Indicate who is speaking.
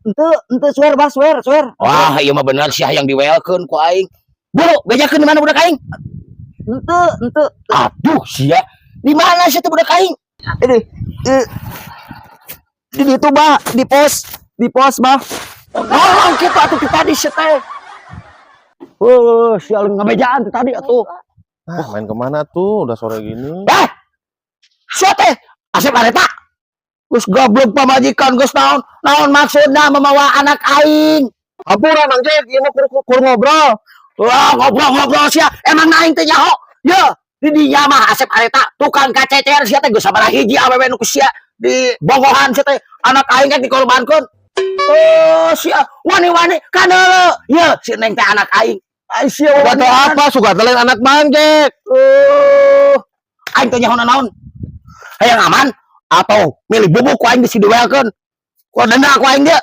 Speaker 1: Henteu, henteu, swear, Bah, swear, swear.
Speaker 2: Wah, ieu mah bener sia yang diwelkeun ku aing. Buru, bejakeun di mana budak aing?
Speaker 1: Henteu, henteu.
Speaker 2: Aduh, sia. Di mana sia teh budak aing?
Speaker 1: Ini eh, di ditu, Bah, di pos, Bah.
Speaker 2: Ngomong kitu atuh ti tadi sia teh. Oh, sia ngabejaan ti tadi atuh.
Speaker 3: Ah, main kemana tuh? Udah sore gini.
Speaker 2: Eh, sia teh Asep Areta. Geus goblok pamajikan geus naon? Naon maksudna memawa anak aing?
Speaker 3: Hampura, Mang Jack, ieu mah kur ngobrol.
Speaker 2: Wah, ngobrol-ngobrol sia. Emang aing teh nyaho? Ye, di dinya mah Asep Areta tukang kacecer sia teh, geus sabaraha hiji awewe nu ku sia di bogohan sia teh. Anak aing kan dikorbankeun. Oh, sia wani-wani kaneuleu. Ye, si Neng teh anak aing. Ai sia
Speaker 3: Gak tau apa, suka lain anak Bang Jack.
Speaker 2: Oh, aing teh nyaho naon? Hayang aman atau milih bubuk ku aing bisi diwelkeun. Ku denda ku aing dia.